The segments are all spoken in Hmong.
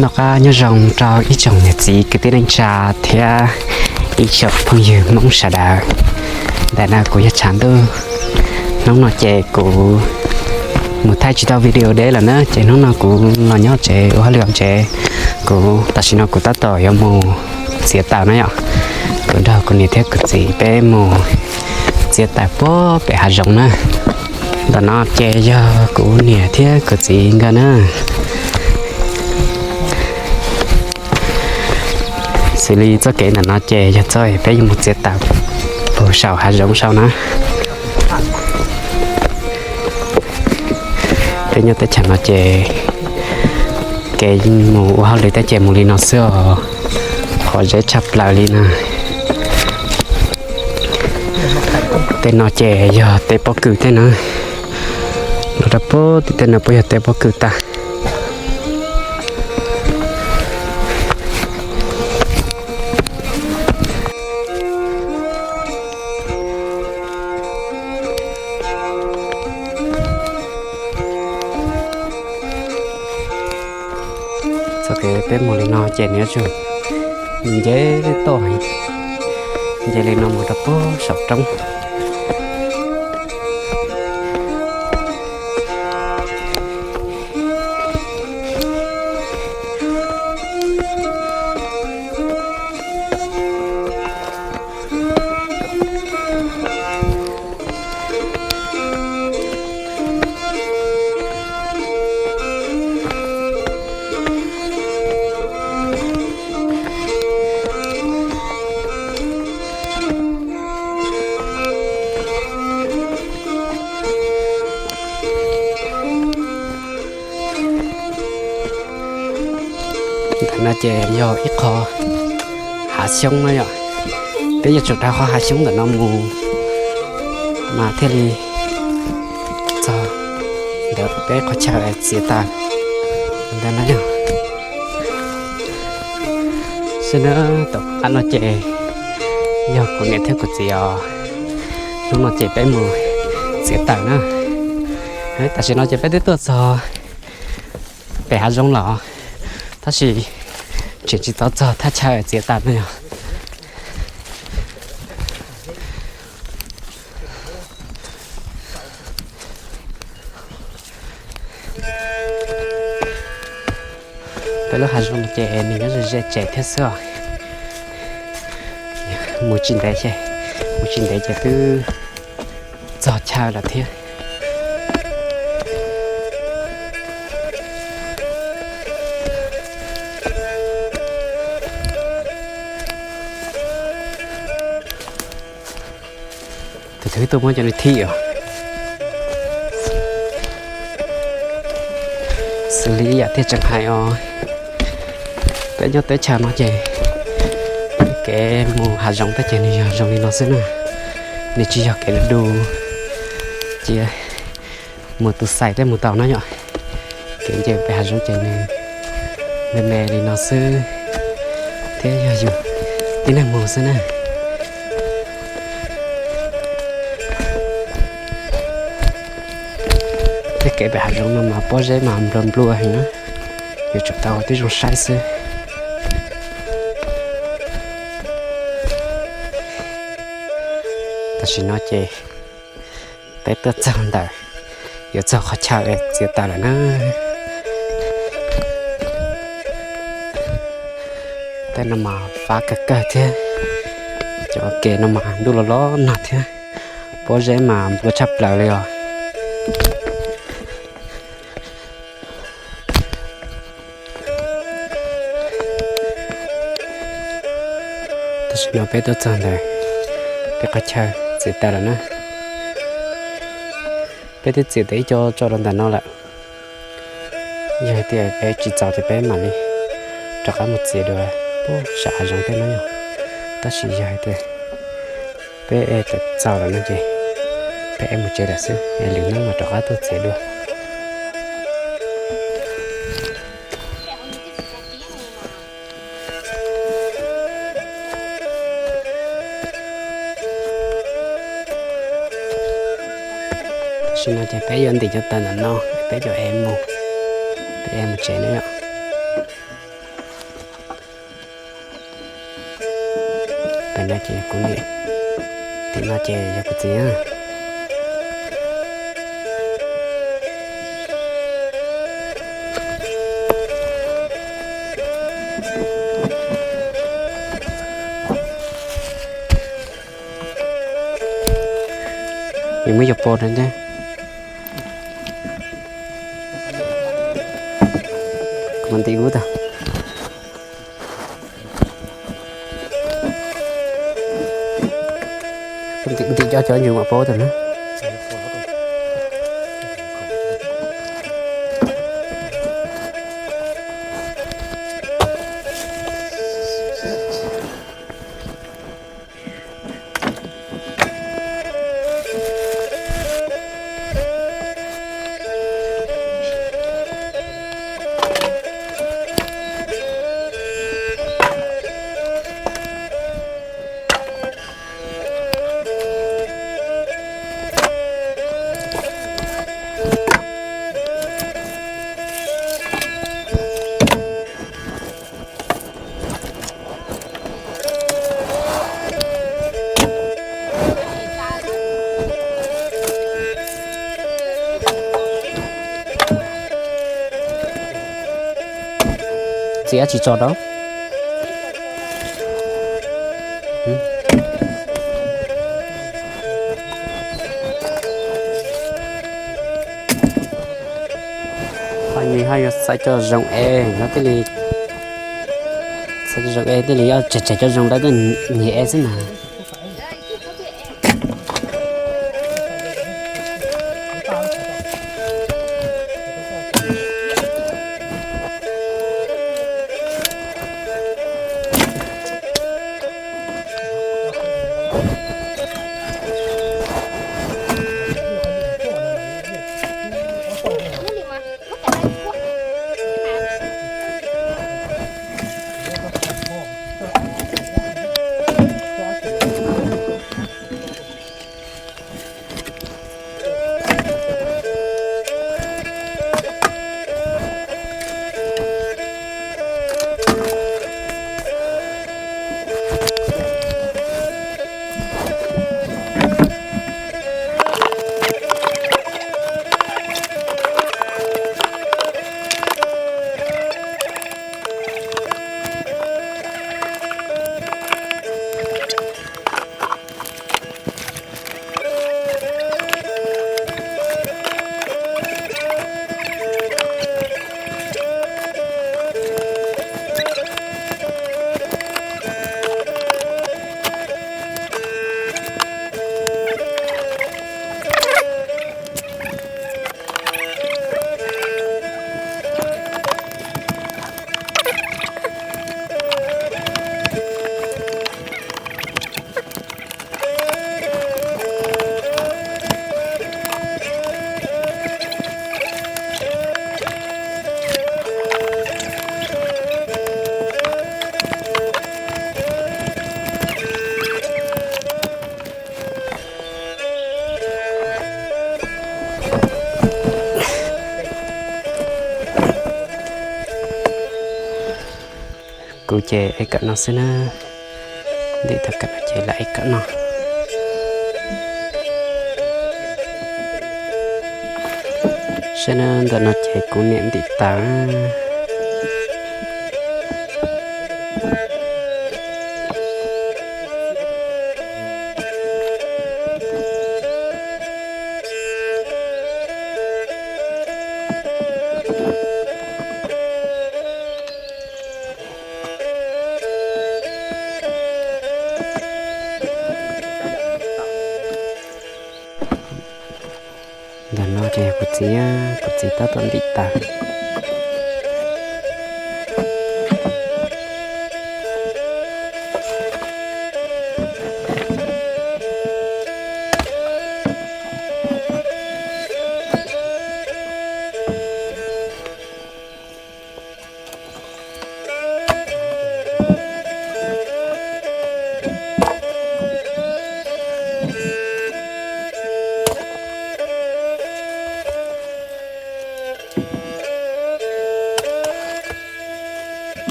Noj qab nyob zoo rau ib tsoom niam txiv kwv tij neej tsa thiab ib tsoom phooj ywg Hmoob sawv daws. Ntawm no kuv yog Tshav Ntuj. Hnub no ces kuv mus thaij tsis tau video deb lawm na, ces hnub no kuv los nyob tsev ua hauj lwm hauv tsev. Kuv tam sim no kuv tab tom yuav mus txiav taws na yom. Kuv nrog kuv niam thiab kuv txiv peb mus txiav taws puag pem hav zoov na. Ntawm no ces yog kuv niam thiab kuv txiv nkawd na. Xws li txoj kev ntawm no ces yog txoj peb yuav mus txiav taws puag saum hav zoov saud na. Peb nyob teb chaws no ces kev mus ua hauj lwm tej ces mus li no xwb os, qhov zeb tshaj plaws li na. Tej no ces yog teb pob kws tej na, los rau puag tim tej no puab yog teb pob kws tag. Txoj kev peb mus li no ces nws yuav tsum nce toj, nce li no mus rau puag saum roob. Ntawm no ces yog ib qho hav xyoob no yom. Peb yuav tsum dhau qhov hav xyoob ntawm no mus mas thiaj li txog ntawm peb qhov chaw txiav taws ntawm no yog. Sab na, tom qab no ces yog kuv niam thiab kuv txiv os. Hnub no ces peb mus txiav taws na. Tam sim no ces peb twb tuaj txog pem hav zoov lawm, tab sis tseem tsis tau txog thaj chaw txiav taws no yog. Peb lub hav zoov ces nws nyob ze ze tsev thiab xwb os. Mus tsis ntev, mus tsis ntev ces twb txog chaw lawm thiab. Tus twg tuaj muab cov no thim os. Xws li ib yam tiag tseem hais os, peb nyob teb chaws no ces kev mus hav zoov tej ces nws yog zoo li no xwb na, nws tsis yog kev du du, ces mus tus xais tej mus tau na yom. Kev nce pem hav zoov ces nws me me li no xwb, thiab yog yus tib neeg mus xwb na. Tej kev pem hav zoov no mas pob zeb mas nplua nplua heev na, yuav tsum tau tib zoo saib xwb. Tam sim no ces peb tuaj txog ntawm, yuav txog qhov chaw txiav taws lawm na. Tej no mas fab kawg kawg thiab, cov kev no mas ntuj los los nag thiab, pob zeb mas nplua tshaj plaws li os. Tam sim no peb tuaj txog ntawm peb qhov chaw txiav taws lawm na. Peb twb txiav tau ib co tso rau ntawm no lawm. Yog hais tias peb tsis txaus ces peb mam li rov qab mus txiav dua puag saum hav zoov tej no yom. Tab sis yog hais tias peb txaus lawm no ces peb mus tsev lawm xwb, lwm hnub mam rov qab tuaj txiav dua. Tam sim no ces peb yuav ntim cov taws ntawm no, peb yuav ev mus, peb ev mus tsev na yom. No ces kuv niam, tim no ces yog kuv txiv na. Nws muab yuav pov rau ntej, kuv mam ntim ub tag. Ntim cov cov ntsws mam pov tag na. Txiv, tsis tso rau. Ho nws ho yuav xaiv cov zoo es no thiaj li, xaiv cov zoo es thiaj li yuav tseg tseg cov zoo ntawd tuaj nyiag es xwb mas. Kuv ces ev kawm no xwb na. Ntim tau kawm no ces lam ev kawm no. Saib na, ntawm no ces kuv niam ntim tas. Ntawm no ces yog kuv txiv, kuv txiv tab tom ntim tas.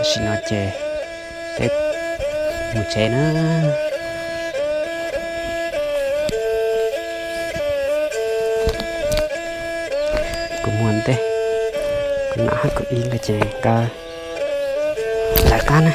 Tam sim no ces peb mus tsev na. Kuv muag ntej, kuv nam hab kuv ib ntawd ces nkawd lawv qab na.